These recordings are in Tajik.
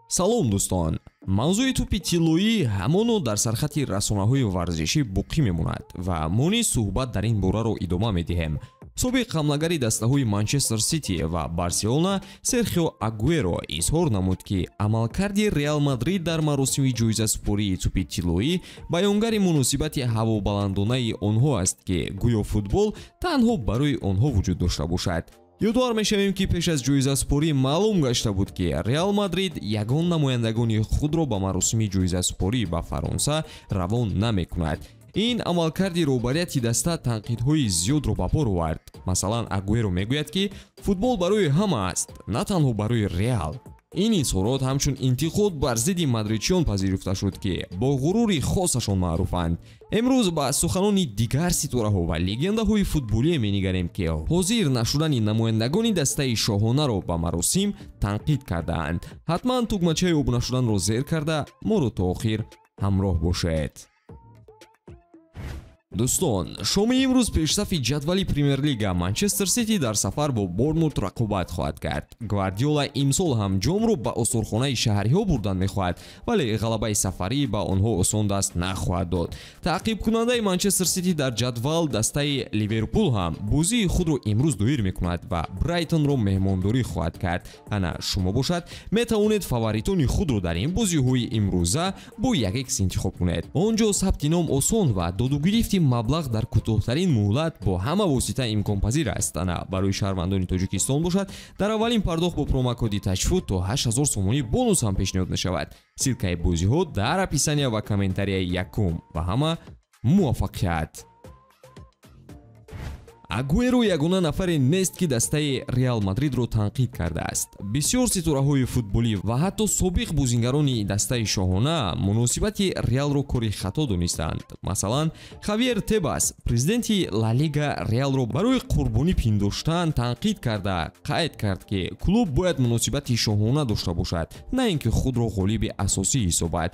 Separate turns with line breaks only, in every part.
Салом дӯстон. Мавзӯи тӯпи тиллоӣ ҳамоно дар сархати расонаҳои варзишӣ боқӣ мемонад ва мо низ суҳбат дар ин бораро идома медиҳем. Собиқ ҳамлагари дастаҳои Манчестер Сити ва Барселона Серхио Агуэро изҳор намуд, ки амалкарди Реал Мадрид дар маросими ҷоизасупории тӯпи тиллоӣ баёнгари муносибати ҳавобаландонаи онҳо аст, ки гӯё футбол танҳо барои онҳо вуҷуд дошта бошад. Ёдовар мешавем, ки пеш аз ҷоизасупорӣ маълум гашта буд, ки Реал Мадрид ягон намояндагони худро ба маросими ҷоизасупорӣ ба Фаронса равон намекунад. Ин амалкарди роҳбарияти даста танқидҳои зиёдро ба бор овард. Масалан, Агуэро мегӯяд, ки футбол барои ҳама аст, на танҳо барои Реал. Ин изҳорот ҳамчун интиқод бар зидди мадридчиён пазируфта шуд, ки бо ғурури хосашон маъруфанд. Имрӯз ба суханони дигар ситораҳо ва легендаҳои футболие менигарем, ки ҳозир нашудани намояндагони дастаи шоҳонаро ба маросим танқид кардаанд. Ҳатман тугмачаи обуна шуданро зер карда моро то охир ҳамроҳ бошед. Дӯстон, шоми имрӯз пешсафи ҷадвали Премер-лига Манчестер Сити дар сафар бо Борнмут рақобат хоҳад кард. Гвардиола имсол ҳам ҷомро ба осорхонаи шаҳриҳо бурдан мехоҳад, вале ғалабаи сафарӣ ба онҳо осон даст нахоҳад дод. Таъқибкунандаи Манчестер Сити дар ҷадвал дастаи Ливерпул ҳам бозии худро имрӯз доир мекунад ва Брайтонро меҳмондорӣ хоҳад кард. Ана шумо бошад, метавонед фаворитони худро дар ин бозиҳои имрӯза бо 1x интихоб кунед. Он ҷо сабти ном осон ва додугирифти маблағ дар кӯтоҳтарин муҳлат бо ҳама восита имконпазир аст. Ана барои шаҳрвандони Тоҷикистон бошад, дар аввалин пардохт бо промокоди Таҷфут то 8000 сомонӣ бонус ҳам пешниҳод мешавад. Ссылкаи бозиҳо дар описания ва комментарияи якум. Ба ҳама муваффақият. Агуэро ягона нафаре нест, ки дастаи Реал Мадридро танқид кардааст. Бисёр ситораҳои футболӣ ва ҳатто собиқ бозингарони дастаи шоҳона муносибати Реалро кори хато донистаанд. Масалан, Хавьер Тебас, президенти Ла Лига, Реалро барои қурбонӣ пиндоштан танқид карда, қайд кард, ки клуб бояд муносибати шоҳона дошта бошад, на ин ки худро ғолиби асосӣ ҳисобад.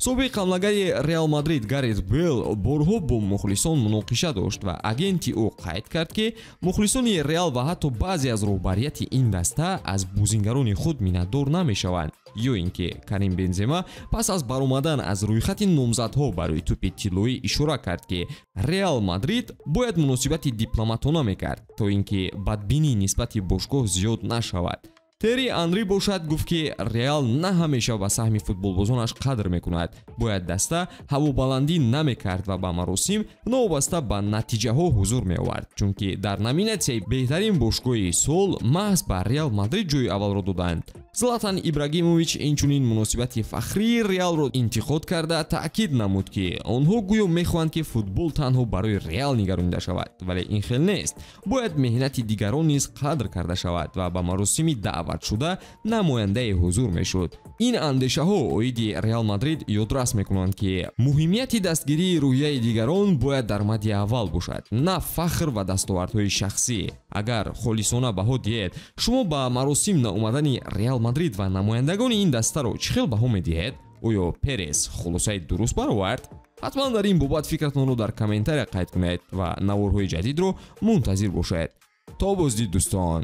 Собиқ ҳамлагари Реал Мадрид Гарет Бел борҳо бо мухлисон муноқиша дошт ва агенти ӯ қайд кард, ки мухлисони Реал ва ҳатто баъзе аз роҳбарияти ин даста аз бозингарони худ миннатдор намешаванд. Ё ин ки Карим Бензема пас аз баромадан аз рӯйхати номзадҳо барои тӯпи тиллоӣ ишора кард, ки Реал Мадрид бояд муносибати дипломатона мекард, то ин ки бадбинӣ нисбати бошгоҳ зиёд нашавад. Тери Анри бошад гуфт, ки Реал на ҳамеша ба саҳми футболбозонаш қадр мекунад. Бояд даста ҳавобаландӣ намекард ва ба маросим новобаста ба натиҷаҳо ҳузур меовард, чунки дар номинатсияи беҳтарин бошгоҳи сол маҳз ба Реал Мадрид ҷои аввалро доданд. Златан Ибрагимович инчунин муносибати фахрии Реалро интиқод карда таъкид намуд, ки онҳо гӯё мехоҳанд, ки футбол танҳо барои Реал нигаронида шавад, вале ин хел нест. Бояд меҳнати дигарон низ қадр карда шавад ва ба маросими даъватшуда намояндае ҳузур мешуд. Ин андешаҳо оиди Реал Мадрид ёдрас мекунанд, ки муҳимияти дастгирии рӯҳияи дигарон бояд дар мадди аввал бошад, на фахр ва дастовардҳои шахсӣ. Агар холисона баҳо диҳед, шумо ба маросим наомадани Реал Мадрид ва намояндагони ин дастаро чӣ хел баҳо медиҳед? Оё Перес хулосаи дуруст баровард? Ҳатман дар ин бобат фикратонро дар комментария қайд кунед ва наворҳои ҷадидро мунтазир бошед. То боздид, дӯстон.